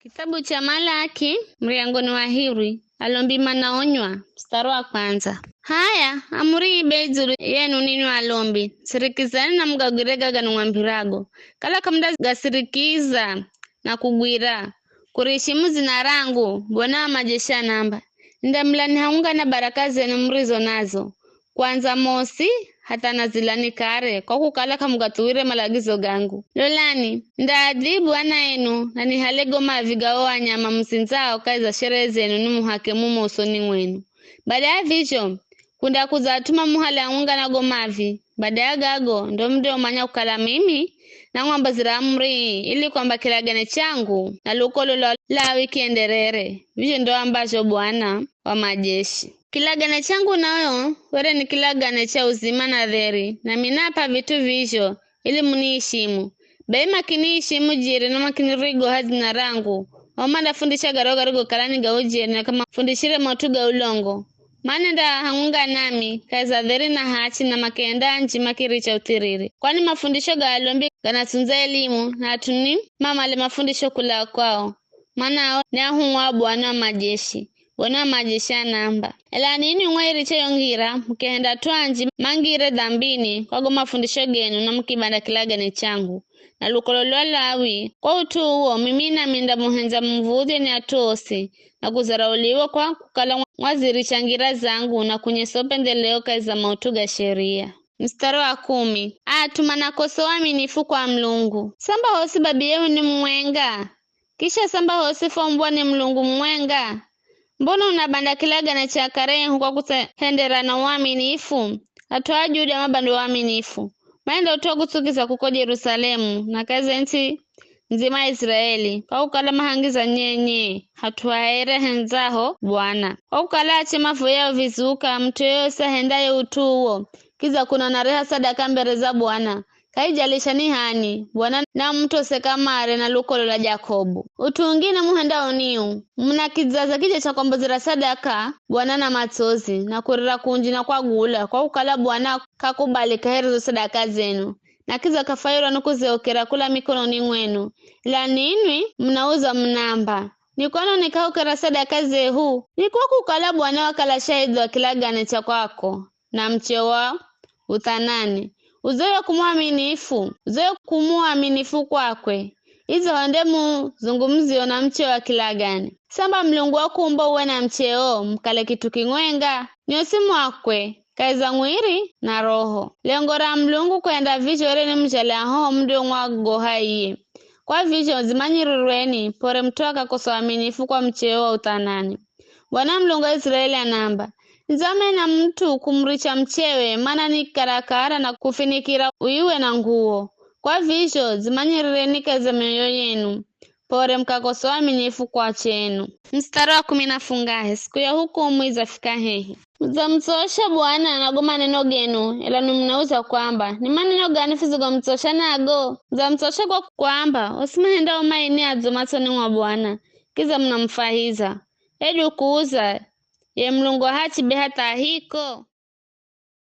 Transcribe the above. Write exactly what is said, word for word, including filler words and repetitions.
Kitabu cha Malaki, muryango ni wa hirwi, alombi manaonywa, mstari wa kwanza. Haya, amuri ibe idzulu yenu ninwi alombi, sirikizani na mugagwire gaga nimwambirago. Kala k'amundagasirikiza na kugwira, kurishimu dzina rangu, Bwana wa majeshi anamba, nindamulani haungana baraka zenu murizo nazo, kuandza mosi hatha nazilani kare, kwa kukala k'amugathuwire malagizo gangu. Lolani, ndaadhibu ana enu na nihale go mavi ga o anyama musindzao kahi za sherehe zenu nimuhake mumo usoni mwenu. Bada ya vizho, kundakudza at'u mamuhale haungana go mavi. Bada ya gago, ndo mundiomanya kukala mimi namwambazira amuri ii, ili kwamba kilagane changu na lukolo lwa Lawi kienderere. Vizho ndo ambazho Bwana wa majeshi. Kilagane changu nayo were ni kilagane cha uzima na dheri, nami nap'a vit'u vizho ili muniishimu. Bai makiniishimu jeri na makinirigoha dzina rangu, ao mandafundisha garo garigokala ni ga ujeri na k'amafundishire maut'u ga ulongo. Manenda hamunga nami kahi za dheri na hachi, na makenda anji makiricha uthiriri. Kwani mafundisho ga alombi ganatsundza elimu, na at'u ni mamale mafundisho kula kwao. Mana ao ni ahumwa a Bwana wa majeshi. Bwana wa majeshi anaamba, ela ninwi mwairicha yo ngira, mukihenda at'u anji mangire dhambini kwa go mafundisho genu na mukibanda kilagane changu na lukolo lwa Lawi. Kwa ut'u uwo, mimi nami ndamuhendza muv̱udhwe ni at'u osi, na kudharauliwa kwa kukala mwaziricha ngira zangu na kunyesa upendeleo kahi za maut'u ga sheria. Mstari wa kumi. At'u manakosa uaminifu kwa Mulungu. Samba hosi babiyehu ni mumwenga, kisha samba hosi fwaumbwa ni Mulungu mumwenga. Mbona unabanda kilagane cha kare ehu kwa kutsahenderana uaminifu? At'u a Juda mabanda uaminifu, maenda ut'u wa kutsukiza kuko Jerusalemu na kahi za ntsi ndzima ya Israeli, kwa kukala mahangiza nyenye hat'u haere ahendzaho Bwana. Kwa kukala ache mavoyao vizuka, mut'u yoyosi ahendaye ut'u uwo, kidza kuno nareha sadaka mbere za Bwana, k'aijalisha ni h'ani, Bwana namutose kamare na lukolo lwa Jakobu. Ut'u ungine muhendao ni uu, munakidzaza kija cha kwambozera sadaka Bwana na matsozi, na kurira kunji na kwagula, kwa kukala Bwana k'akubali kaheri zo sadaka zenu, na kidza k'afwairwa ni kuziokera kula mikononi mwenu. Ela ninwi munauza munamba, ni kwanoni k'ahukera sadaka zehu? Ni kwa kukala Bwana wakala shahidhi wa kilagane cha kwako na mcheo wa uthanani, uzoya kumwaminifu, uzoya kumuaminifu kwakwe, idzo hende muzungumzio na mcheo wa kilagane. Samba Mulungu wakuumba uwe na mcheo mukale kit'u kimwenga, nyosi mwakwe kahi za mwiri na roho. Lengo ra Mulungu kuhenda vizho were ni mujale ahoho mudio mwagoha iye. Kwa vizho, dzimanyirirweni, pore mut'u akakosa uaminifu kwa mcheo wa uthanani. Bwana Mulungu wa Israeli anaamba, nidzamena mut'u kumuricha mchewe, mana ni karakara na kufinikira uiwe na nguwo. Kwa vizho, dzimanyirireni kahi za mioyo yenu, pore mukakosa uaminifu kwa chenu. Mstari wa kumi na fungahe, siku ya hukumu idzafika hehi. Mudzamutsosha Bwana na go maneno genu, ela nwi munauza kwamba, ni maneno gani fudzigomutsosha nago? Mudzamutsosha kwa kwamba, osi mahendao mai ni adzo matsoni mwa Bwana, kidza munamufwahiza. Hedu kuuza, ye Mulungu wa hachi be hatha hiko?